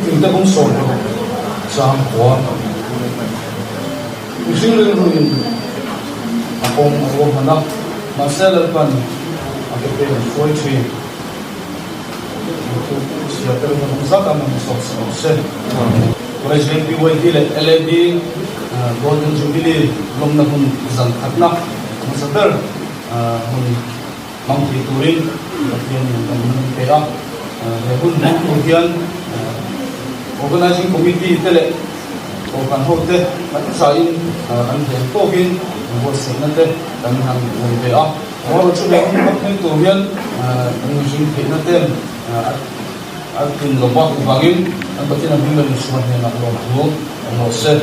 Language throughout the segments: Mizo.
Thufingte bung 16 chang kua. Mihring rilruin a kawng a ruahman a, mahse Lalpan a ke pen a hruai thin. Chu chhia te rinawm zat a man chhuak sa rawh se. President BYD leh LAD Golden Jubilee lawmna hun zan khatna hmasa ber hun hmang thei turin Pathianin kan min pe a. He hun hmang tur hian Organizing Committee te leh Kohhran ho te kan zahin kan hlen tawkin buatsaihna te kan han nei ve a. Amaherawhchu chu he hun hmang thei tur hian kan mihring theihna ten a tlin lo va, chuvangin kan Pathian hming leh Isua hnenah lawmthu awm rawh se.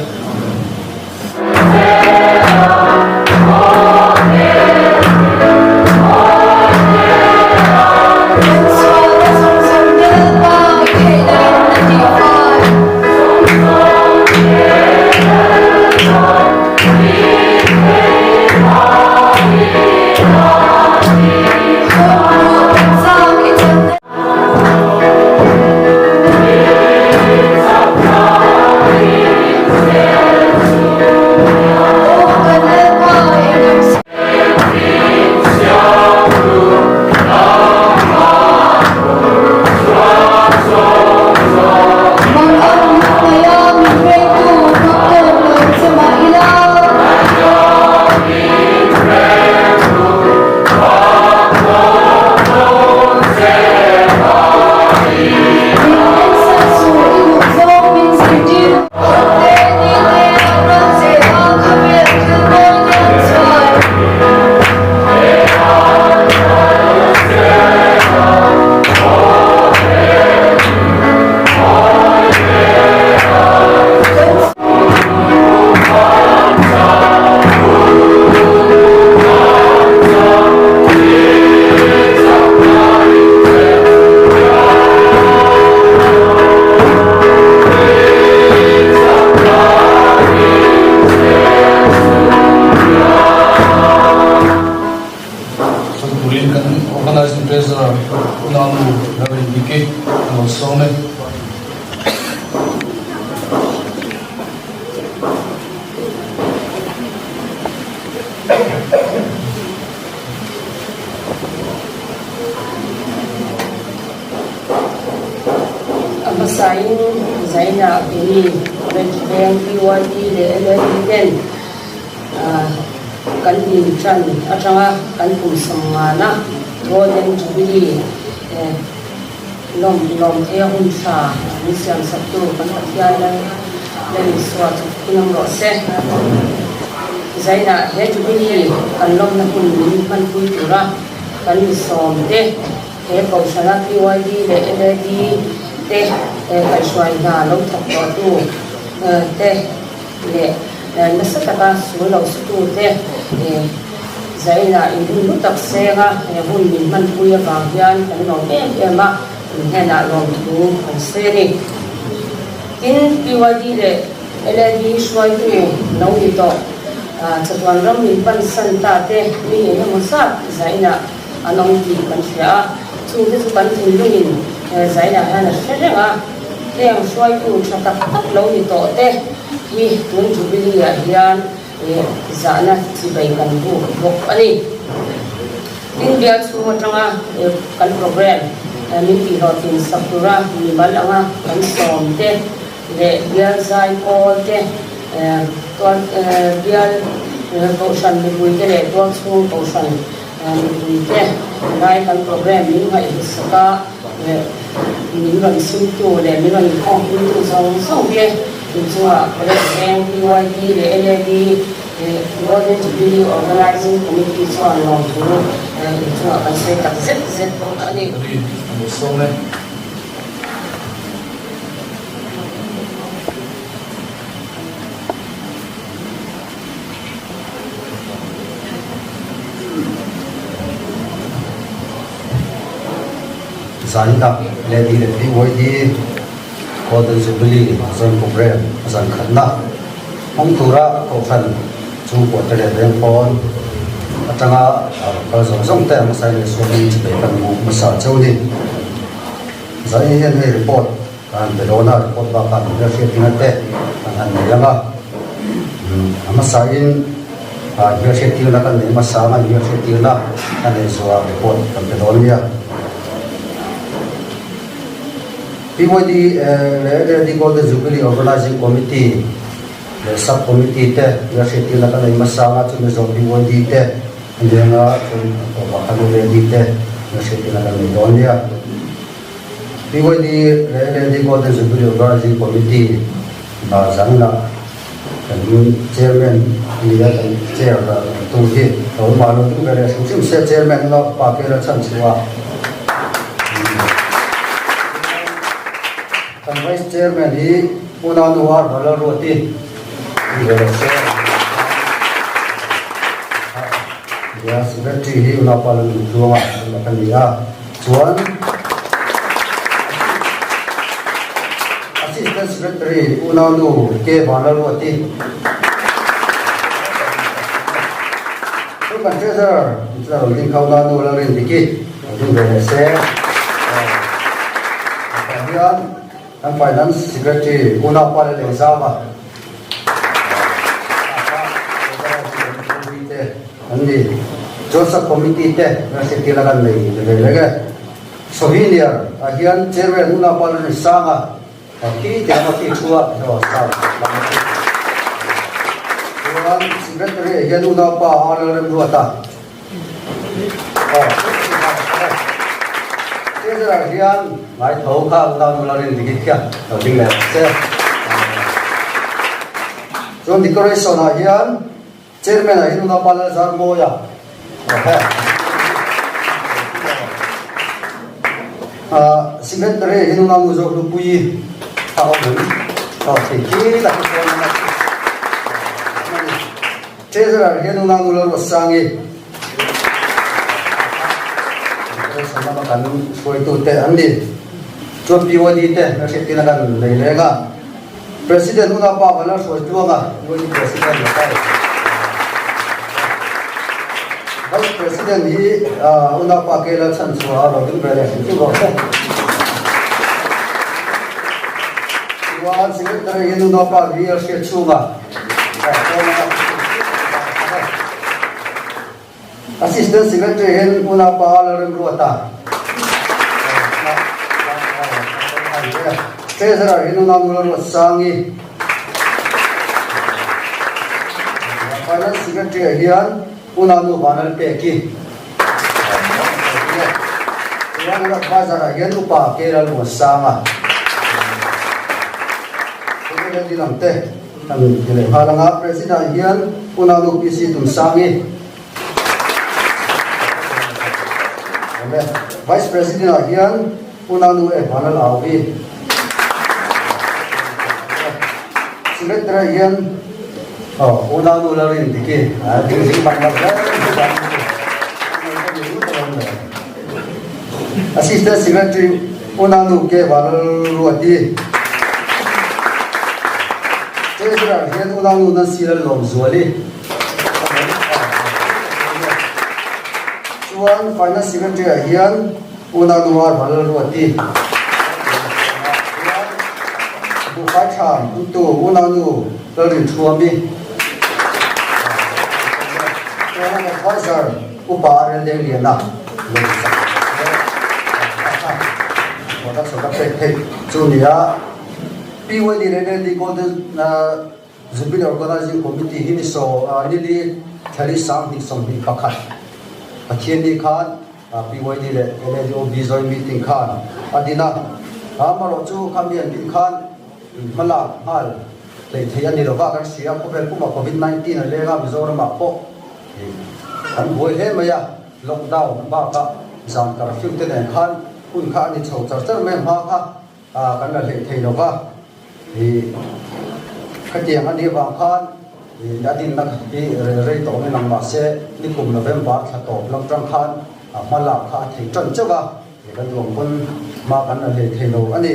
Turin kan Organizing Treasurer Unau Nu Larry Dike a lo sawm e. A hmasain Zaina Pini, College Veng PYD leh LLB ten kan din tan atanga kan kum sawmngana Golden Jubilee lawm lawm theia hun tha min siam saktu kan Pathian Lal Lal Isua chu thinawm rawh se. Zainah he Jubilee kan lawmna hun min hmanpui tura kan mi sawm te he Kohhrana PYD leh LAD te kaihhruai hna lo thawk tawhtu te leh nasa taka sul lo sutute zainah in hun hlu tak senga he hun min hmanpui avang hian kan lawm em em a, in hnenah lawmthu kan sawi a ni. Tin, PYD leh LAD hruaitu lo ni tawh chatuan ram min pansan ta te mi eng emaw zat zainah an awm tih kan hria a, chungte chu kan thinlungin zainah hian a hre reng a. Heng hruaitu tha tak tak lo ni tawh te hi tun Jubilee ah hian zahna chibai kan buk bawk a ni. Tin, bial chhung atanga kan programme min tihhlawhtlin sak tura mimal anga kan sawm te leh bial zai kawl te, bial kohhran mipui te leh tual chhung kohhran mipui te lai kan programme min ngaihhlut sak a. Min rawn simtu leh min rawn inkhawmpuitu zawng zawng te inchungah College Veng PYD leh LAD Golden Jubilee Organising Committee chuan lawmthu inchungah kan sawi tak zet zet bawk a ni. Zaina Lady leh BYD Golden Jubilee Zone Programme zan khatna hmang tura Kohhran chhungkua te leh veng pawn atanga rawn kal zawng zawng te hmasa in leh suamin chipei kan hmu hmasa cheu ni. Zain hian hei report. Kan pe dawn a, report bakah min hriattirna te kan han nei ang a. A hmasain hriattirna kan nei hmasa ang a, hriattirna kan nei zuah report kan pe dawn nia. PYD leh LAD Golden Jubilee Organising Committee leh Sub Committee te hriattirna kan nei hmasa ang a, chumi zawh PYD te a ni ang a, chuan a tawpah khan LAD te hriattirna kan nei dawn nia. PYD leh LAD Golden Jubilee Organising Committee dah zanah kan Chairman a ni a, kan Chair dah tu hi ka awm mah lo ding ber e, hrim hrim se Chairman lawk pa Kela chhan chhuah a, kan Vice Chairman hi Pu Nanu Ar Valalruati ni ve lo se, Secretary hi Unaupa Lalnuntluanga a ni a. Chuan Assistant Secretary unaunu K Vanlalruati, Chuan kan Treasurer chuan a rawn ding kha unaunu Lalrindiki lo ding ve leh se. Tah hian kan Finance Secretary unaupa Lalengzama An ni. Chuan sub committee te University la kan nei ve reng e. Souvenir ah hian chairman Una Palani Sanga khi te anga khi thu a hero sang lam a chu. Chuan secretary ah hian Una pa Arnold Remruata Treasurer hian ngai tho kha Una nula rin dik khian lo ding leh ang che. Chuan decoration ah hian Chairman ah hian Unaupa Lalzarmawia Secretary ah hian Unau Zohlupuii a awm em? Aw thei khi tak hi chuan Treasurer hian Unau Lalruatsangi Decoration lama kan hruaitute an ni. Chuan POD te hriattirna kan nei reng a. President Unaupa Vanlalhruaitluanga, UAE President la kai. Vice President hi Unaupa Kela chhanchhuah a lo ding ve leh hrim hrim rawh se. Chuan Secretary hian Unaupa VL Hriatchhunga Assistant Secretary hian Unaupa Lalremruata Treasurer hian Unau Lalruatsangi Finance Secretary hian Unau Vanlalpeki Chuan Advisor ah hian Upa K Lalmuansanga Kan ti leh nghal ang a, President ah hian Unau PC Tumsangi, Vice President ah hian Unau E Vanlal Auvi, Secretary ah hian Unau Lalrin Diki, ding zing bang lam hle Assistant Secretary Unau K Vanlal Ruati, Treasurer hian Unau Nancy Lalawmzuali, Chuan Finance Secretary ah hian Unau Nuar Vanlalruati, Buhfai Thlam Putu Unau Nu Lalrinthuami, chuan an Advisor Upa Arel Dengliana lo sak pek theih chu nia. PYD Rally Golden Jubilee Organising Committee hi ni saw nili thlari 2021 Pathianni khan PYD leh LADOB joint meeting khan a din a, amaherawh chu khami an din khan hmalak nghal hleih theih a ni lova kan hria, khawvel pumah Covid 19 a leng a, Mizoramah pawh kan buai hle mai a, lockdown bakah zan curfew te nen khan hun kha a ni chho char char mai a, hma kha Kan la hleih thei lo va, khatiang a nih avang khan a dinna hi rei tawh awmin lang mah se nikum November thla tawp lam tang khan hma lak kha a thei tan chauh a, kan duang pawn hma kan la hleih thei lo a ni.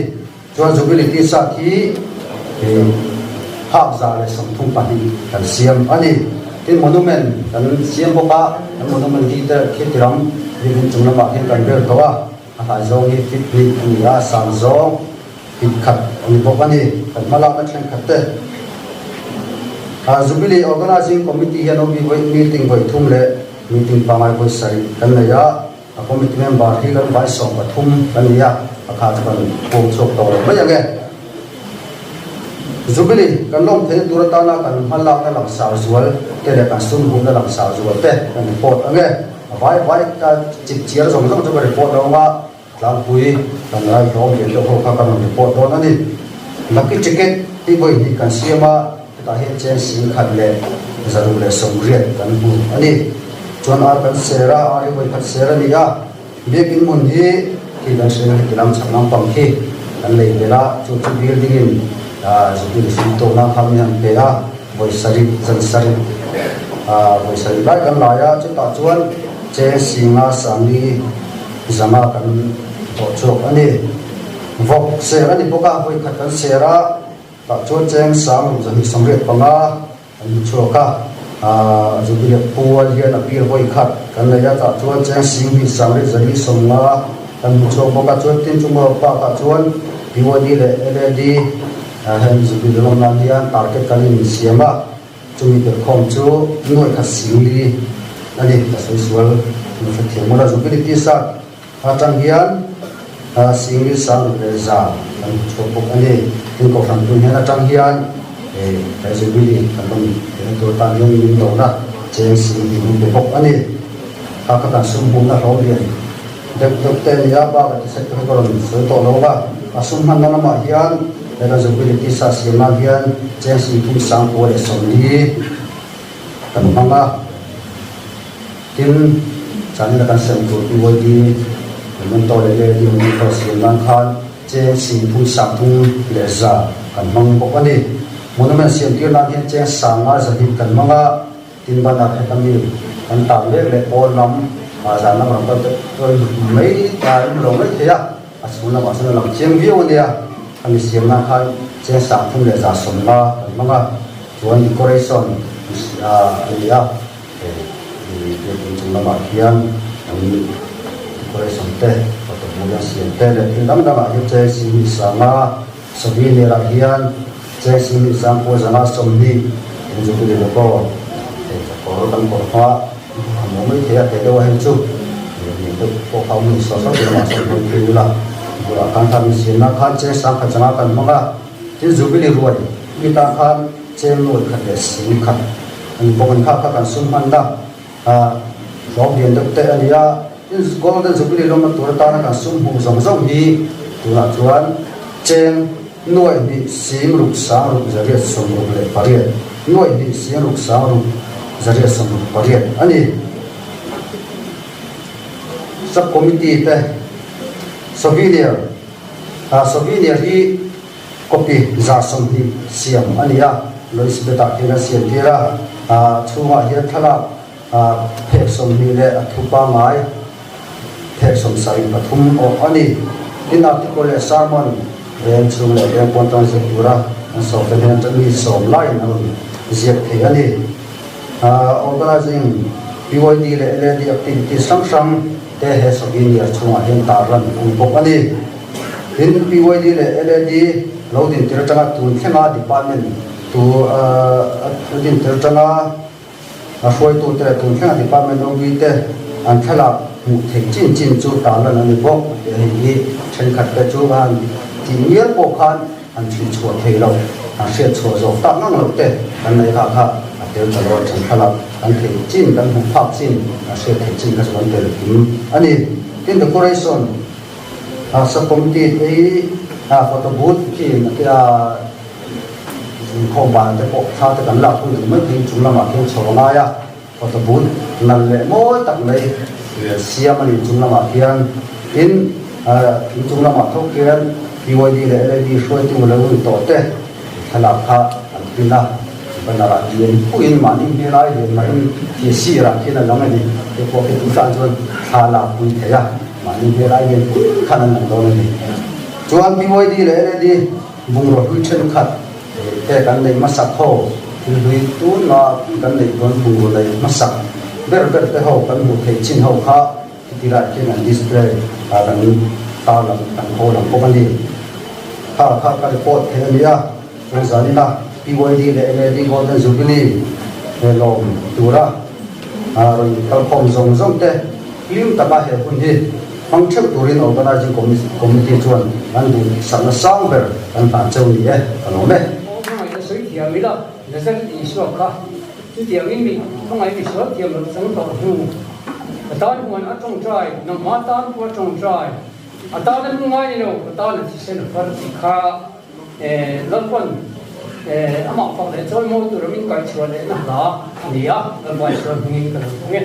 Chuan Jubilee T-shirt hi 132 kan siam a ni. Tin monument kan siam bawk a, kan monument hi te thiltiram living chung lamah hian kan vel tawh a. A hlai zawng hi fit hnih a ni a, sang zawng Hit khat a ni bawk a ni. Kan hmalakna thenkhat te Jubilee Organising Committee hian OB vawi meeting vawi thum leh meeting pangngai vawi sarih kan nei a, a committee member hi kan vai 13 kan ni a, a kha chu kan pawm chhuak tawh lo mai ang e. Jubilee kan lawm theihna tur atana kan hmalakna langsar zual te leh kan sum humna langsar zual te kan report ang e. A vai vai ka chip chiar zawng zawng chu ka report lo ang a. Tlangpui kan rai hlawm lian deuh ho kha kan rawn report dawn a ni. Lucky ticket hi vawi hnih kan siam a, hetah hian cheng 10,000 leh 680 kan hmu a ni. Chuan ar kan ser a, ar hi vawi khat ser a ni a. Biakin hmun hi khi kan hriat heti lam chhak lampang khi kan lei belh a, chu chu building in zubin sum tawhna kha min han pe a, vawi sarih, zan sarih, vawi sarih lai kan lai a, chutah chuan cheng singa sangli Zanga kan tawh chhuak a ni. Vawk ser a ni bawk a, vawi khat kan ser a, tah chuan cheng sang 285 kan hmu chhuak a. Jubilee pual hian a pir vawi khat kan nei a, tah chuan cheng 7450 kan hmu chhuak bawk a. Chuan tin chunga bakah chuan PYD leh LAD heng Jubilee lam nan hian target kan insiam a. Chumi belhkhawm chu nuai khat 40,000 a ni, ka sawi sual min hrethiam mawlh a, Jubilee tisa atang hian 4,100 kan hmu chhuak bawk a ni. Tin Kohhran tun hian atang hian he Jubilee kan rawn theihna tur atan hian min dona cheng 2,000 min pe bawk a ni. Kha kha kan sum hmuhna hlawm lian deuh deuh te a ni a, bakah ti set te kha ka rawn sawi tawh lo va, a sum hmanna lamah hian he kan Jubilee tisa siam nan hian cheng 3940 kan hmang a, tin chanina kan sem tur PYD Memento leh LAD Memento siam nan khan cheng 3100 kan hmang bawk a ni. Monument siam tir nan hian cheng 5200 kan hmang a. Tin banner heta mi kan tan mek leh pawn lam zan lam rawn kal te chuan mai ta in lo mai thei a, a chhung lamah chuan a lang chiang viau a nia. Khami siam nan khan cheng 3150 kan hmang a, chuan decoration a ni a, hei biakin chung lamah khian kan decoration te photo bul an siam te leh thil dang dangah hian cheng 25 Souvenir ah hian cheng 29,120 in Jubilee logo hei ka kawr kan kawr hma a maw mai thei a teh deuh a hei chu lian deuh pawh kha awm a ni saw saw lamah sawn hawn phei ula bulah khan khan insiamna khan cheng 10,100 kan hmang a tin Jubilee ruai mi tan khan cheng 1,100 a ni bawk a ni kha kha kan sum hmanna Hlawm lian deuh te a ni a, tin Golden Jubilee lawmna tur atana kan sum hmuh zawng zawng hi tunah chuan cheng 26,668, 26,668 a ni. Sub Committee te Souvenir, Souvenir hi Copy 120 siam a ni a, Lois Betah khian a siam tir a, chhungah hian thlalak phek 20 leh a thu pangngai phek 73 awh a ni. Tin article leh sermon veng chhung leh veng pawn tang ziak tura an sawm te hnen atang mi sawm laiin a rawn ziak thei a ni. Organizing PYD leh LAD activities hrang hrang te he souvenir chhungah hian tarlan a ni bawk a ni. Tin, PYD leh LAD lo din tir atanga tun thlenga department tu a din tir atanga a hruaitute leh tun thlenga department OB te an thlalak hmuh theih chin chin chu tarlan a ni bawk tih a hei hi thenkhat te chu a han tih mial pawh khan an chhui chhuah thei lo, an hriat chhuah zawk tak ngang loh te kan nei kha kha a tel ta lo a, then thlalak kan theih chin, kan hmuh phak chin, an hriat theih chin kha chu kan tel kim a ni. Tin, decoration. Sub committee te hi photo booth khi a inkhawm ban te pawh thla te kan lak hun ang mai thei chung lamah khian chho a ngai a, photo booth nalh leh mawi tak mai siam a ni chung lamah khian tin inchung lamah tho khian PYD leh LAD hruaitu lo ni tawh te thlalak kha an pin a. Banner ah lian phuhin mahni hmel ai lian mahin khi sir ah khian a lang a ni. Te pawh khi tun chuan thla lak pui thei a, mahni hmel ai lian pui khan an lang dawn a ni. Chuan BYD leh LED bungraw hlui thenkhat te kan neih hmasak ho, thil hlui tuna kan neih dawn bungraw neih hmasak ber ber te ho kan hmuh theih chin ho kha khiti lai khian an display ah kan tarlang kan haw lang bawk a ni. Kha kha ka report thei a nia, chuan zanina PYD leh LAD Golden Jubilee he lawm tura rawn kalkhawm zawng zawng te hlim taka he hun hi hmang theuh turin Organising Committee chuan an duh sakna sang ber kan hlan cheu ni e, ka lawm e. Aw hmangaihna sawi thiam ila Nazareth Isua kha chutiangin mi hmangaih misual thiam loh chang tawh hnu ka tan huan a tawngtai nangma tan pawh a tawngtai a tan a hmu ngai ni lo ka tan a thisen a far tih kha Lalpan amah fak leh chawi mawi tura min kaihchhuah lehna hla a ni a, Lalpa Isua hmingin ka lo thung e.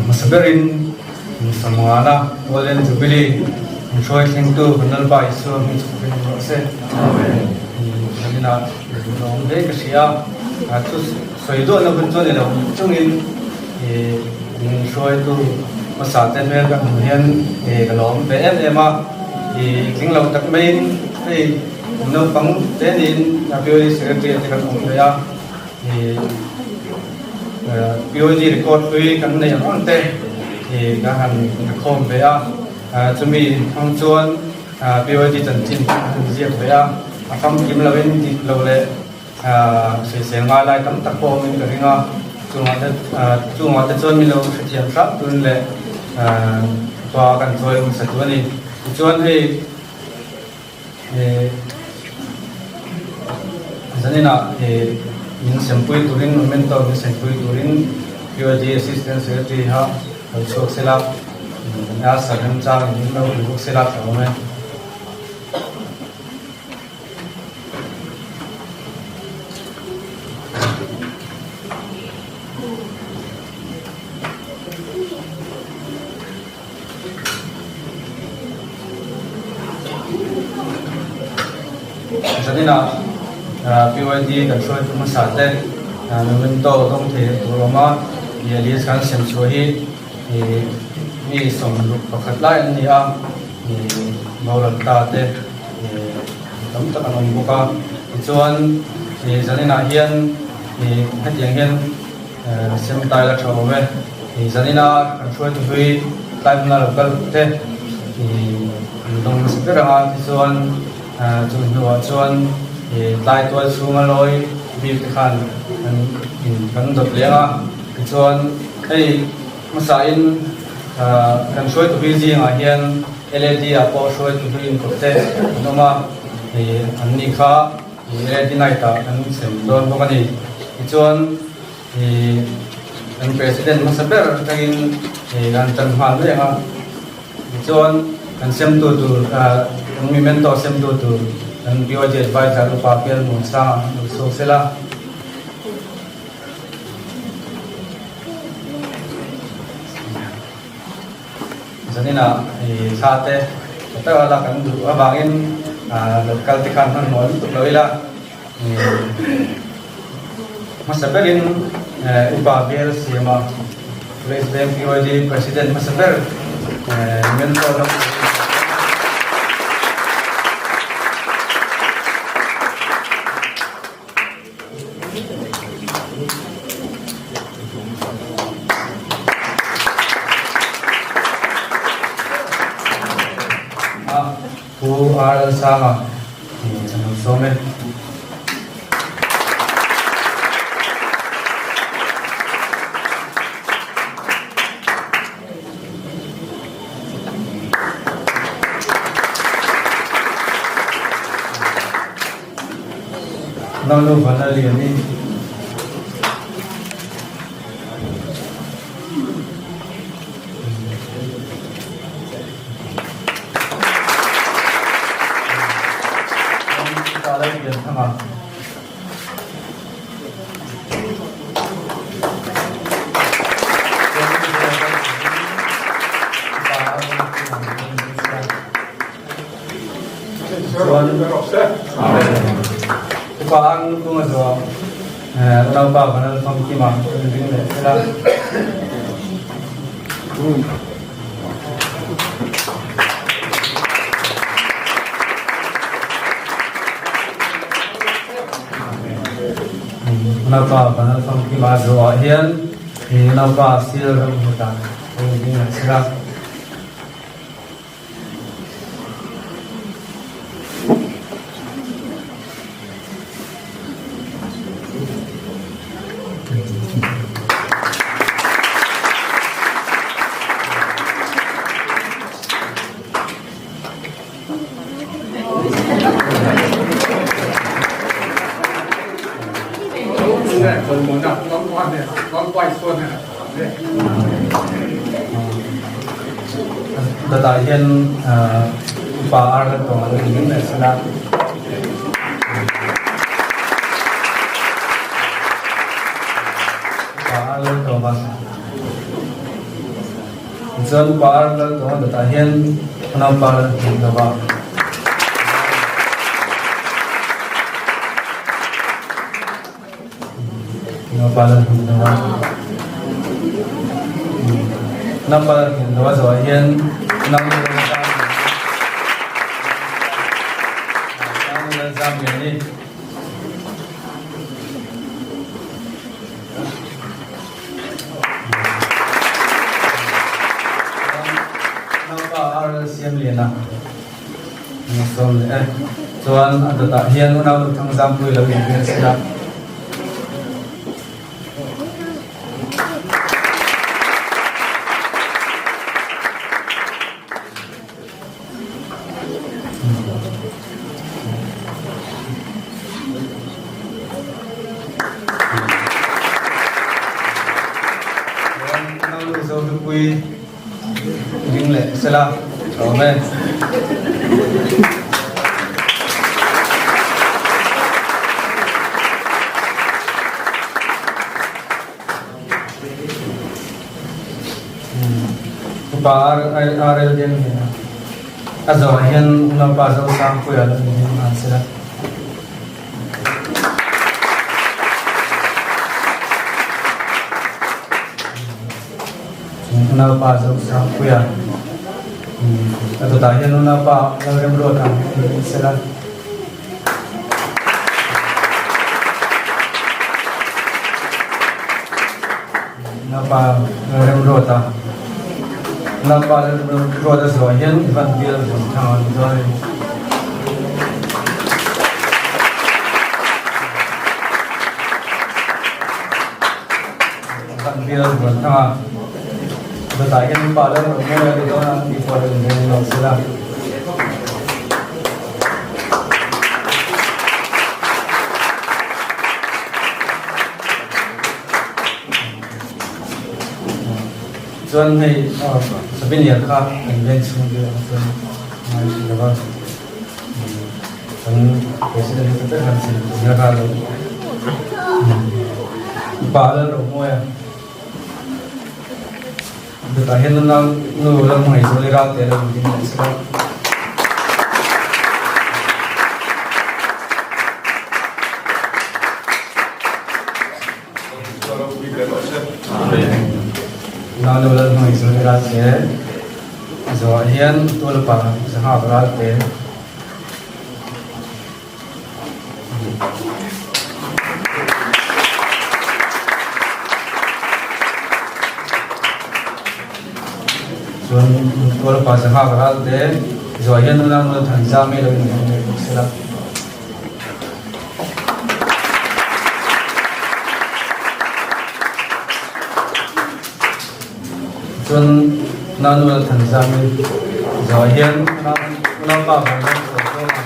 Hmasa berin Samuana Golden Jubilee min hruai thlengtu kan Lalpa Isua hming chu ka ring rawh se. Kan inah lawm hle ka hria a, chu sawi duahna hun chuan i lo chungin min hruaitu hmasa te hmel ka hmuh hian ka lawm ve em em a, tling lo tak maiin hei naupang te niin POD Secretary te kan awm ve a. POD record hlui kan neih ang ang te kan han khawm ve a, chumi hmang chuan POD chanchin kan han ziak ve a, a famkim loin dik lo leh sawisel ngai lai tam tak pawh awmin ka ring a, chungah te chuan milo hrethiam hrang tun leh pa kan chawi hmasa tu a ni. Tichuan hei. Zaninah min sempui turin memento min sempui turin POD Assistant Secretary kha lo chhuak sela, a sar remchangin min lo hrilh bawk sela tha awm e. Zaninah PYD kan hruaitu hmasa te memento dawng thei tur awm a, ih a list kan sem chhuah hi ih mi 61 lai an ni a, ih boral ta te ih tam tak an awm bawk a, tichuan ih zaninah hian ih hetiang hian Sem tai la tha awm e. I zanina kan hruaitu hlui tlai hmuna lo kal te i an dawng nasa ber ang a, tichuan chu hnuah chuan i tlai tual chhunga lawi bik te khan an in kan dawt leh ang a, tichuan hei hmasain kan hruaitu hlui zingah hian LAD ah pawh hruaitu hlui inkawp te an awm a, i an ni kha. Lady Night ah kan sem dawn bawk a ni. Tichuan ih kan President hmasa ber atangin ih kan tan nghal mai ang a. Tichuan kan semtu tur ah kan memento semtu tur kan BOG Advisor Upa Pial Muansanga lo chhuak sela. Zaninah i thla te tha taka lak kan duh avangin. Lo kal te khan hmanhmawh lutuk lo ila. Hmasa berin Upa Bial siama College Bank PYD President hmasa ber Mentor ram Pu RL Sanga an lo sawm e. Nangnu van a lian i. Upa ang kunga zo unaupa kanal famkima ring leh sela. Unaupa Vanal Famkima zawhah hian unaupa Seal Ramhmuta a rawn ding leh sela. Dawtah hian upa ar kan tawng a lo ni mai sela. Upa ar lo tawng a. Tichuan upa ar lo tawng a dawtah hian unaupa lo hmu lo va. Number hin lo a zawh hian zam nge ni. Naupa ar siam lian a sawm leh e. Chuan a dawtah hian unau nu thangzam pui lo inbiak sela. Unau nu Zohlupui ding leh sela tlawm e. Upa RL Deng hi a zawh hian unaupa Zosangpuia lo ni hin an sela. Unaupa Zosangpuia a dawtah hian unaupa Lalremruata ni sela. Unaupa Lalremruata Unaupa Lalremruata zawh hian Ivan Bial Vunthang a ni dawn a ni. Kan bial rual thang a, dawtah hian pa lal rawh mawi a ni dawn a tih pawh a lo inreng lo sela. Chuan hei Sabinian kha kan veng chhung te ang chuan ngai thin lo va, kan president hmasa ber han sin nia kha lo pa lal rawh mawi a. Chutah hian nunau nu lam hmangaih zual i ral te lo in ding leh sela. Nau nu Lalhmangaih Zuali Ralte zawhah hian Tualpa Zahak Ralte Chuan Tualpa Zahak Ralte zawhah hian Nau nu Thanzami lo inhmang leh bawk sela. Chuan Nanuel Thanzami zawh hian unaupa vang hian sawi dawn a.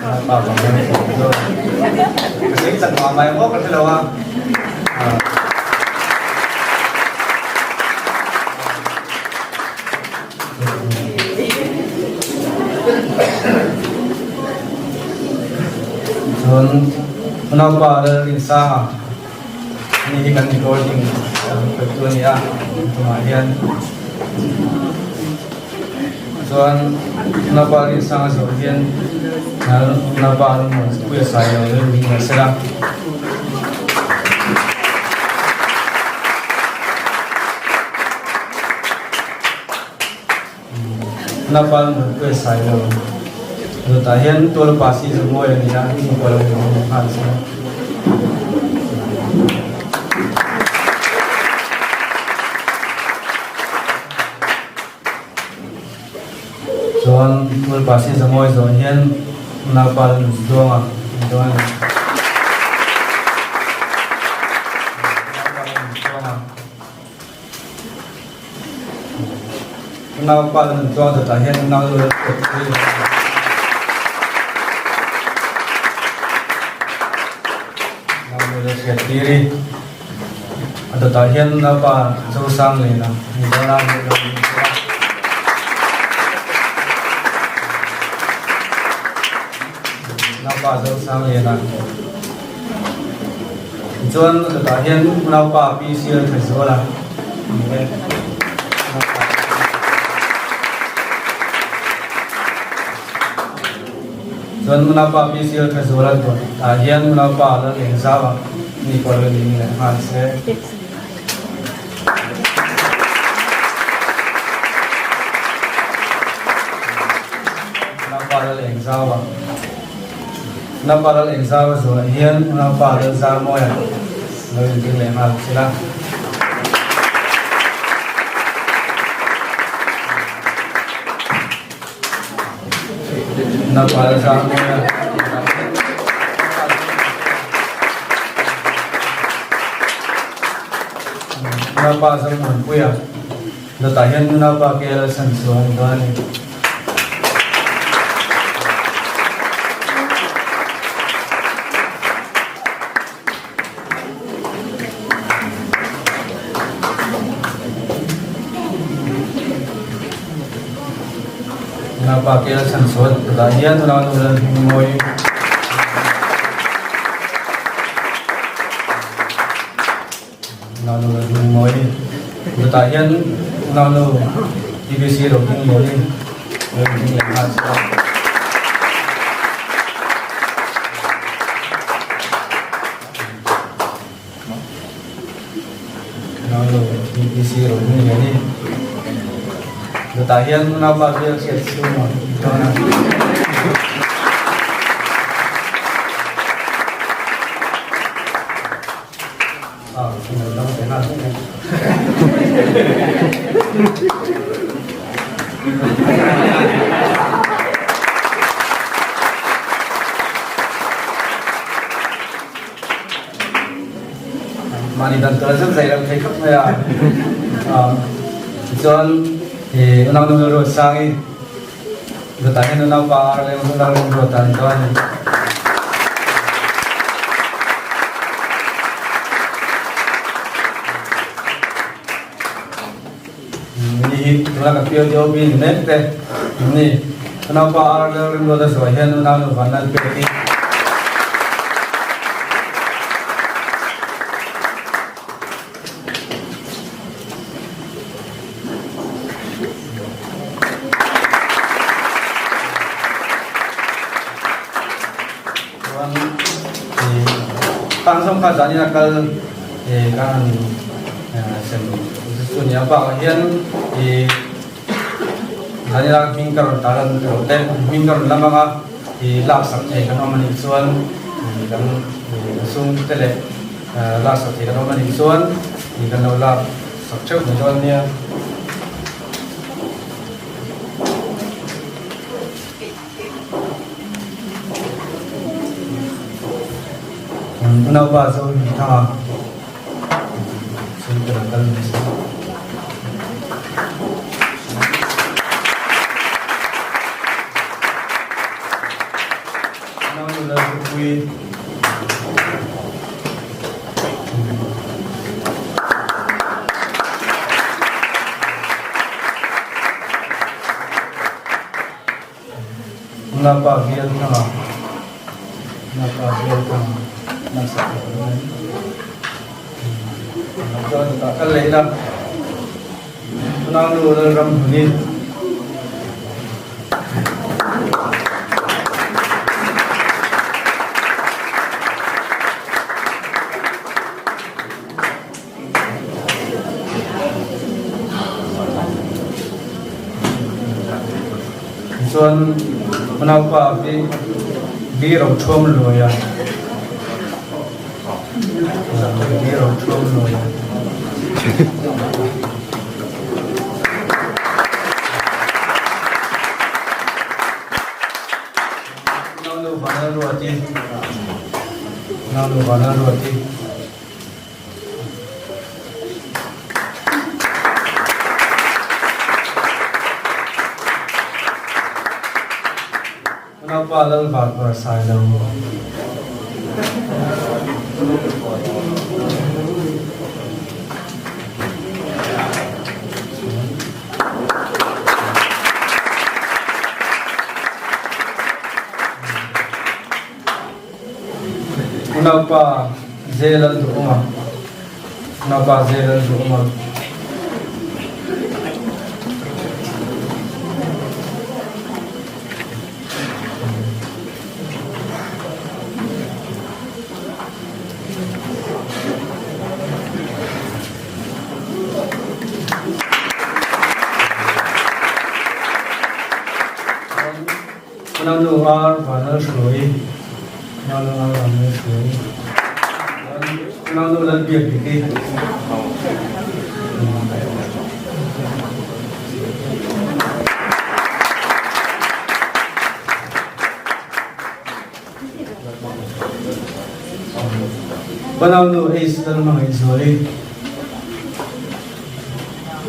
Unaupa vang hian sawi dawn a. Ka sawi chak mah mai maw ka hre lo a. Chuan unaupa Lalrinsanga ani hi kan recording khawihtu a ni a tumah hian chuan unaupa Rinsanga zawh hian unaupa Lalmuanpuia Sailo Lalring leh sela. Napal Nunpui Sailo Dawtah hian Tualpa si Zamawi a ni a, chhungkaw lo in awm nghal se. Chuan Tualpa si Zamawi zawh hian Napal Nunduanga ni dawn a ni. Unau pa nun chuang dawtah hian unau lu lal kut pui a ni. Unau lu lal hriat tir i a dawtah hian unau pa Zosang Lena ni dawn a ni lo ni se a. Unau pa Zosang Lena Tichuan chutah hian unaupa PC a tha zual a ni e. Chuan unaupa PC a tha zual a tah hian unaupa lal eng zau a ni pawh lo ni leh nghal se. Unaupa lal eng zau a. Unaupa lal engzau a zuah hian unaupa lal zar mawi a lo inring leh nghal thil a. Unaupa lal zar mawi a Unaupa Zomuanpuia dawtah hian unaupa KL Sanchhuah a ni dawn a ni. Unaupa kel chhan sual tah hian unau nu lal hming mawi Unau nu lal hming mawi tah hian unau nu TBC ro ding lian in lo in ding leh nghal che a. Unau nu TBC ro ding lian in tah hian unau pa biak hriat chhung a dawn a. Mahni dan tur a zet zai lo thei khawp mai a. Tichuan unau nu ruat sang i Chutah hian unaupa ar leng unau leng ruat a ni dawn a ni. Ni hi tuna kan piau deuh mi ni mek te ni. Unaupa ar leng rimruat a zuah hian unau nu van lal pek hi. Chuan khang zawng kha zanin a kal kan han sem chu a ni a, bakah hian ih zanin a hming ka rawn tar an erawh te hming ka rawn lam anga ih laksak thei kan awm a nih chuan ih kan sum te leh laksak thei kan awm a nih chuan ih kan lo laksak theuh mai dawn a nia. Unaupa chu mi thang a, chhungte lo kal mai se. Unaunu Lalhlupuii. Napa bial thanga Napa bial thanga nasa chuan tah kal leh ila Unau nu Lalram Hmuni Tichuan unaupa hi bi ro thuam luai a, bi ro thuam luai a. Unau nu Vanlalruati, unau nu Vanlalruati. Unaupa Lalvarpar Sailo. Unaupa Zel an duh awm a, Unaupa Zel an duh awm a. Unau ar vanal hruai, unau ar vanal hruai, unau lal biak dik hi. Unau nu Ace lal hmangaih zuali,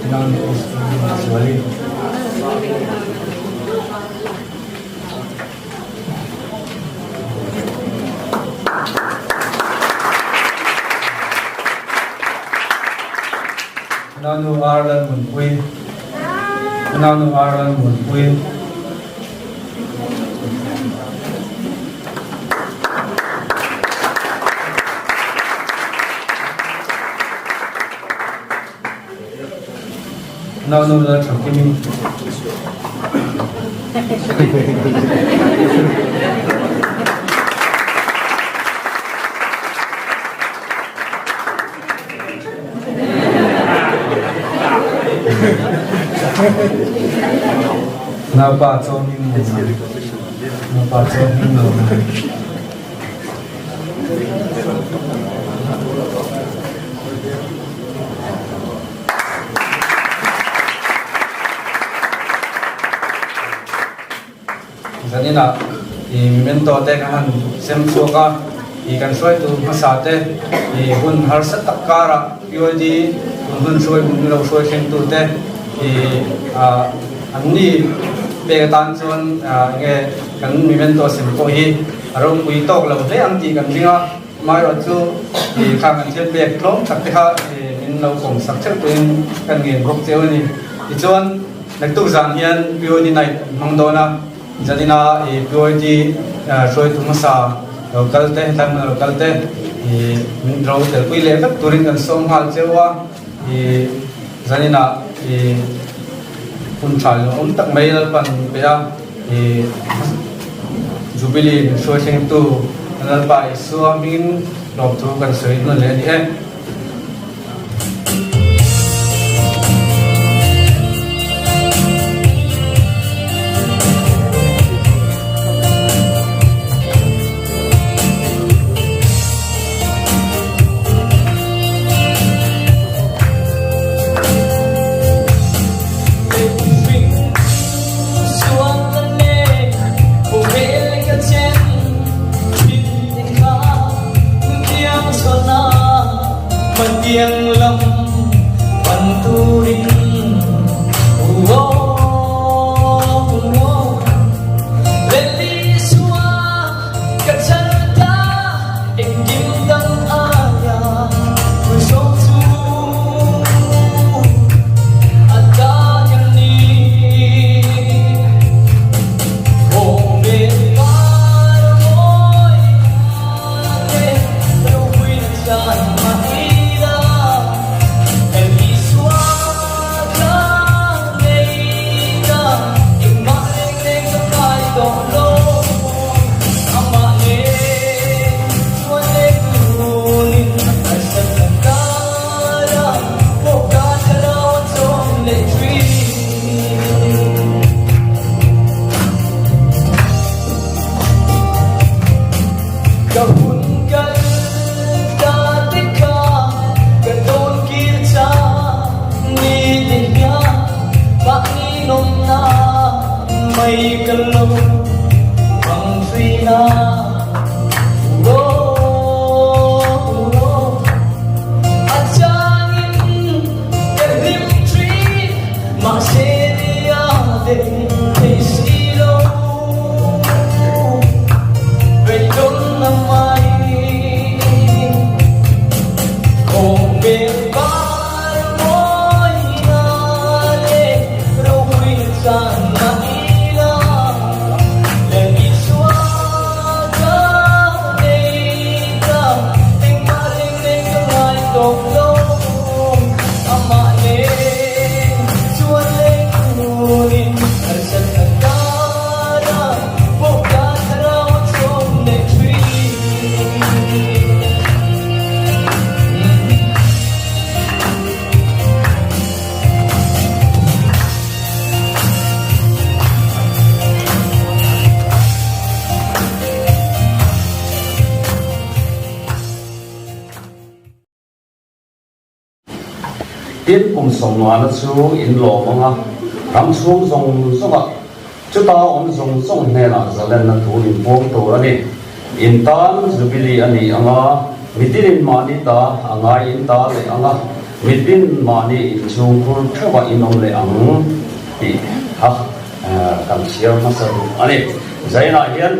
unau nu Ace lal hmangaih zuali. Unau nu Ar lal Munpui, unau nu Ar lal Munpui. Nau nu lal tha kimi. Naupa chaw hming lo na. Naupa chaw hming lo na. Zaninah i memento te kan han sem chhuak a, i kan hruaitu hmasa te i hun harsa tak karah PYD hun hun hruai hun lo hruai thlengtu te i an ni pek atan chuan enge kan memento sem pawh hi a ropui tawk lo hle ang tih kan ring a. Amaherawhchu i khang an thil pek tlawm tak te kha min lo kawm sak theuh turin kan ngen bawk cheu a ni. Tichuan naktuk zan hian POD night an hmang dawn a, zanina i POD hruaitu hmasa lo kal te, hetlai hmuna lo kal te i min ro telpui leh vek turin kan sawm nghal cheu a, i zanina i hun tha leh awm tak mai Lalpan min pe a, i Jubilee min hruai thlengtu. Lalpa Isua hmingin lawmthu kan sawi hnawn leh a ni e. Tin, kum sawmngana chu in lawm ang a, ram chhung zawng zawngah chuta awm zawng zawng hnenah zalenna thu in puang tur a ni. In tan Jubilee a ni ang a, mitin in mahni ta a ngai in ta leh ang a, mitin mahni inchhungkhur theuhah in awm leh ang tih kha kan chhiar hmasa duh a ni. Zainah hian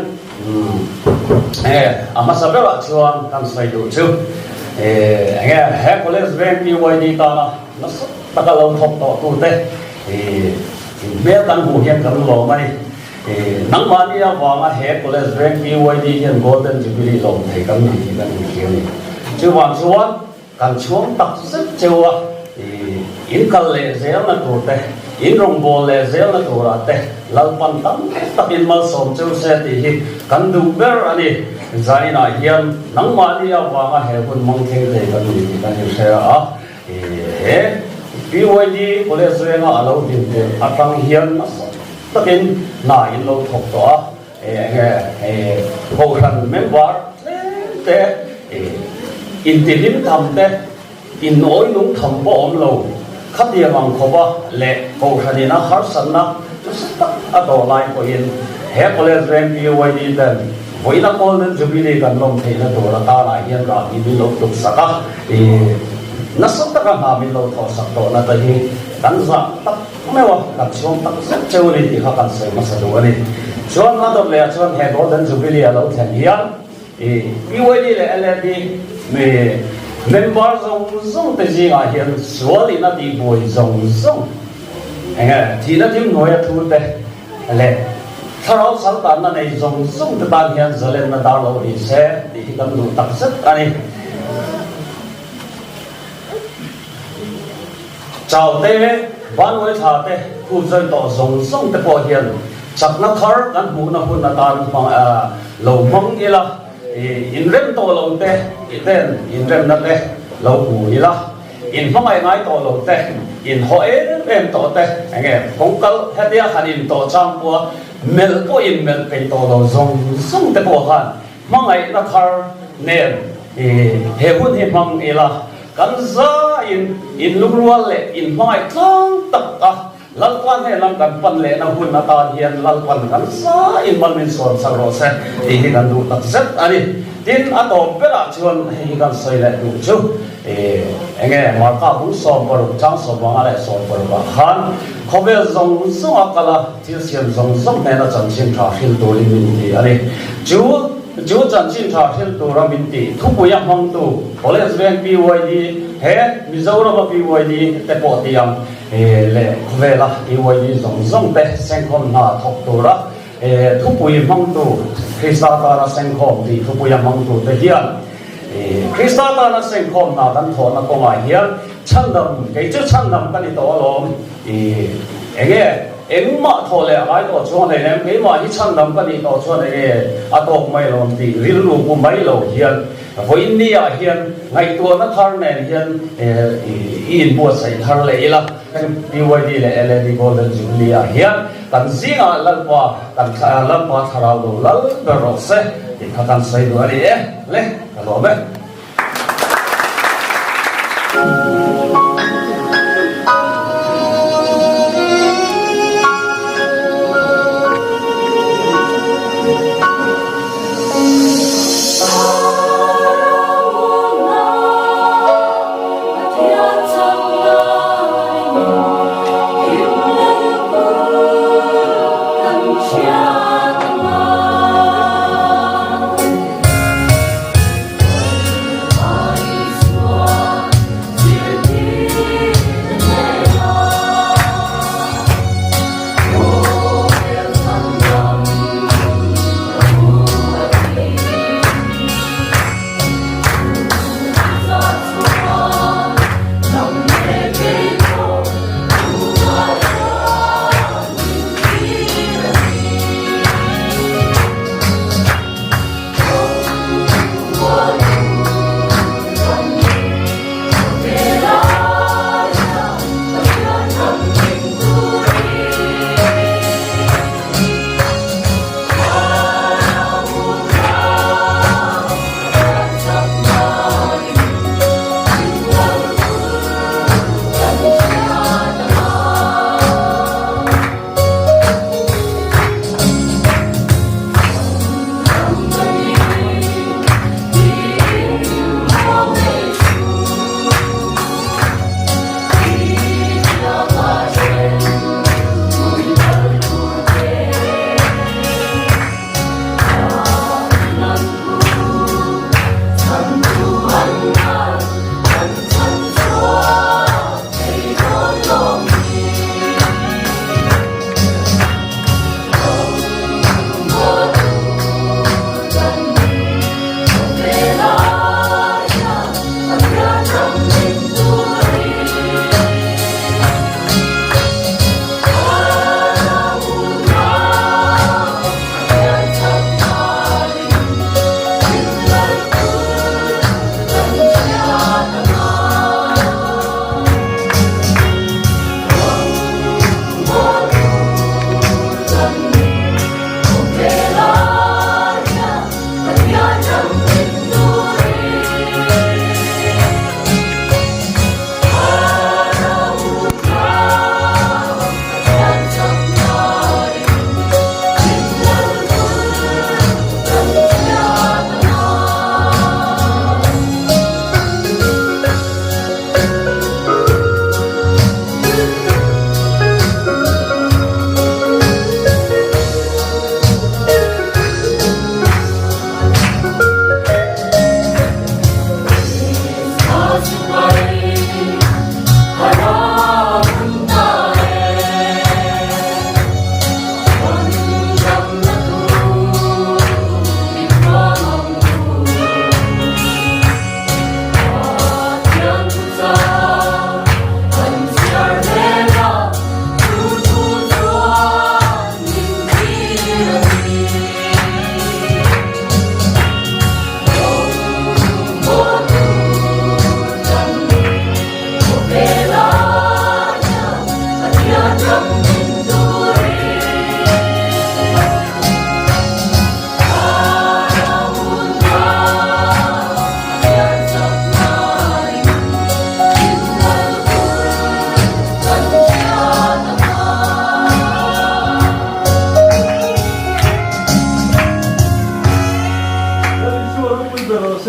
Nge a hmasa berah chuan kan sawi duh chu enge he college veng PYD tana nasa taka lo thawk tawh tute hmel kan hmuh hian kan lawm a ni. Nangmahni avanga he college veng PYD hian Golden Jubilee lawm thei kan ni tih kan inhria a ni. Chuvang chuan Kan chhuang tak zet cheu a, in kal leh zelna tur te, in rawngbâwl leh zelna turah te Lalpan tam takin malsawm cheu se tih hi kan duh ber a ni. Zainah hian nangmahni avanga he hun mang thleng thei kan ni tih kan inhre a, he PYD College venga a lo din tirh atang hian nasa takin hna in lo thawk tawh a, Enge Kohhran member tlem te intihlim tham te, inawi nung tham pawh awm lo, khatiang ang khawpa leh Kohhran ina harsatna nasa tak a tawh lai pawhin he College veng PYD ten vawiina Golden Jubilee kan lawm theihna tur atanah hian rahbi min lo tluk sak a, nasa taka hna min lo thawhsak tawhna te hi kan zah tak Meuh a, kan chhuang tak zet cheu a ni tih kha kan sawi hmasa duh a ni. Chuan a dawt leh ah chuan he Golden Jubilee a lo thlen hian i PYD leh LAD mi member zawng zawng te zingah hian sual in a tih buai zawng zawng enge thihna thim hnuai a thu te leh thlarau saltanna nei zawng zawng te tan hian zalenna dar lo ri se tih hi kan duh tak zet a ni. Chau te, Vanluai thla te, khup zawi tawh zawng zawng te pawh hian chakna thar kan hmuhna hun atan hmang lo hmang ila. Inrem tawh lo te ten inremna te lo hmu ila, in hmangaih ngai tawh lo te, in haw em em tawh te, enge kawngkal hetia han in tawh chang pawha melh pawh in melh peih tawh lo zawng zawng te pawh khan hmangaihna thar nen he hun hi hmang ila, kan zaiin in lungrual leh in hmangaih tlang tak a Lalpa hnen lam kan pan lehna hun atan hian Lalpan kan zaiin mal min sawn chak rawh se tih hi kan duh tak zet a ni. Tin, a tawp berah chuan hei hi kan sawi leh duh chu eng nge Marka bung 60 chang 15 leh 60 ah khan khawvel zawng zawng a kal a, thil siam zawng zawng hnena chanchin tha hril turin min ti a ni. Chu chu chanchin tha hril tura min tih thupui a hmangtu College Veng PYD he Mizorama PYD te pawh ti ang. Leh khawvela PYD zawng zawng te sengkhawm hna thawk tura thupui hmangtu Krista tana sengkhawm tih thupuia hmangtu te hian Krista tana sengkhawm hna kan thawhna kawngah hian chhandam kei chu chhandam ka ni tawh alawm enge engmah thawh leh a ngai tawh chuang hlei nem keimah hi chhandam ka nih tawh chuan enge a tawk mai alawm tih rilru pu mai lo hian Vawiin ni ah hian ngaihtuahna thar nen hian i inbuatsaih thar leh ila, PYD leh LAD Golden Jubilee ah hian kan zingah Lalpa kan Lalpa thlarau lo lal ber rawh se tih kha kan sawi duh a ni e, le ka lawm e.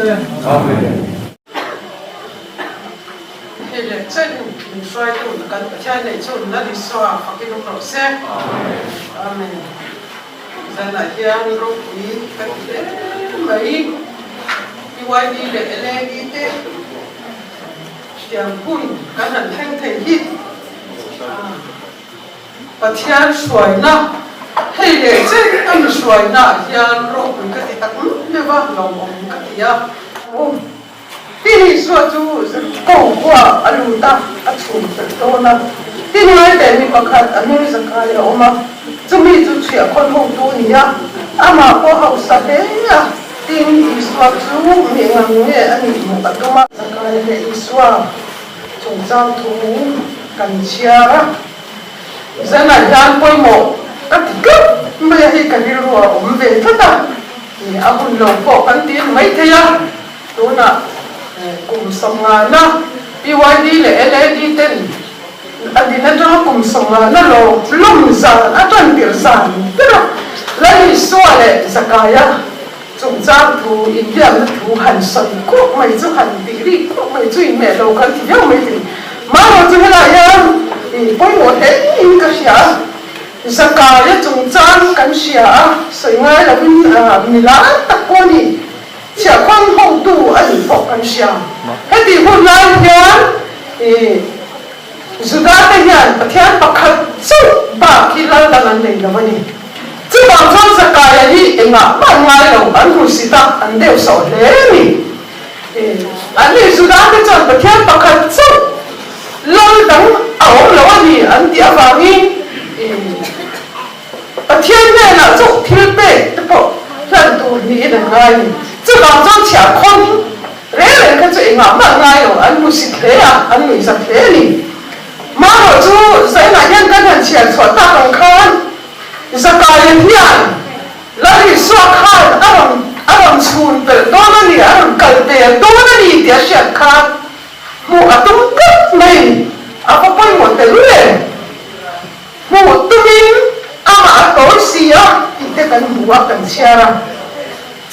se. Amen. Hei leh chen min hruaitu kan Pathian neih chu Lal Isua fakin awm rawh se. Amen. Zanah hian ropui ka ti hle mai. PYD leh LAD te tiang hun kan han thleng thei hi Pathian hruaina hei leh chen a mi hruaina ah hian ropui ka ti tak meuh a, lawmawm ka ti a. Tin Isua chu ko khua a lut a, a chhum fel dawn a. Tin ngaite mi pakhat a hming Zakai a awm a, chumi chu chhiahkhawn hotu a ni a, amah pawh hausa hle a. Tin Isua chu mi engang nge a nih hmuh a tum a. Zakai leh Isua chungchang thu kan chhiar a, zanah hian pawimawh ka ti tlat mai a, hei ka rilru a awm ve tlat a, a hun lo pawh kan ti maithei a. Tunah kum sawmngana PYD leh LAD ten a din atanga kum sawmngana lawm lawm zan a tan tirh zan ber a, Lal Isua leh Zakaia chungchang thu inbiakna thu han sawi kuak mai chu han tih rik kuak mai chu inhmeh lo kan ti viau mai thei. Mahrawh chu helai hian pawimawh hle in ka hria a, Zakaia chungchang kan hria a, sawi ngai lovin milar tak pawh a ni. Chhiahkhawn hotu a nih pawh kan hria. Heti hun lai hian ih Juda te hian Pathian pakhat chauh bak hi lal dang an nei lo a ni. Chuvang chuan Zakaia hi engah mah an ngai lo, an hmuhsit a, an deuh sawh hle a ni. Ih an ni Juda te chuan Pathian pakhat chauh lal dang a awm lo a ni an tih avangin ih Pathian hnenah chauh thil pek te pawh hlan tur niin an ngai a ni. Chuvang chuan chhiahkhawn reng reng kha chu engah mah ngai lo, an hmusit hle a, an nuihzat hle a ni. Marawh chu Zainah hian kan han chhiar chhuah tak ang khan Zakaia hian Lal Isua khan a rawn a rawn chhun pelh dawn a ni, a rawn kal pel dawn a ni tih a hriat khan hmuh a tum tlat mai, a va pawimawh telul em? Hmuh tumin amah a tawi si a tih te kan hmu a, kan chhiar a.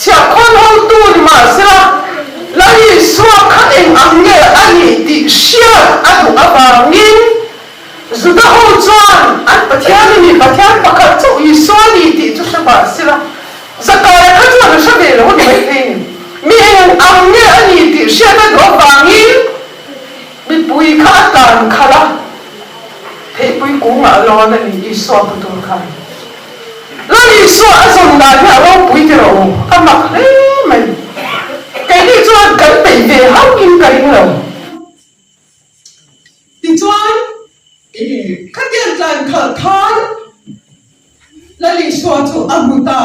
Chhiahkhawn hotu ni mahsela, Lal Isua kha eng ang nge a nih tih hriat a duh avangin Juda ho chuan an Pathian a ni, Pathian pakhat chauh Isua a ni tih chu hre mahsela, Zakaia kha chuan a hre ve lo a ni maithei ni. Mi eng ang nge a ni tih hriat a duh avangin mipui kha a tlan khalh a. Theipui kungah a lawn a ni Isua hmu tur khan. Lal Isua a zawn dan hi a ropui ti rawh u, a mak hle mai. Keini chuan kan peih ve hauhin ka ring lo. Tichuan, khatiang tlan khalh khan Lal Isua chu a hmu ta.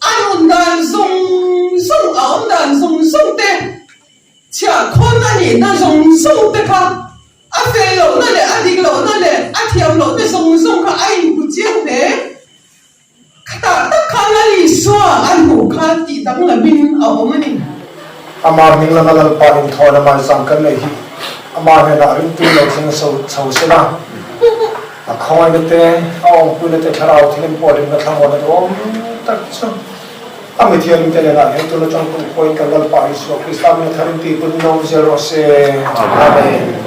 A nun dan zawng zawng, a awm dan zawng zawng te, chhiahkhawn a nihna zawng zawng te kha A fel lohna leh a dik lohna leh a thiam lohna zawng zawng kha a inhmu chiang hle. Khatah tak khan Lal Isua a hmuh khan tih danglamin a awm a ni. Ama hming lama Lalpa inthawhna malsam kan neih hi ama hnenah ringtu lo thleng chho se la, a khawngaihna te, a awmpuina te, thlarau thilin pawh rinna thlamuanna duhawm tak chu A mithiam te nenah hian tun atang kum khuain kan Lalpa Isua Krista min a tharin tih pun in awm zel rawh se. Amen.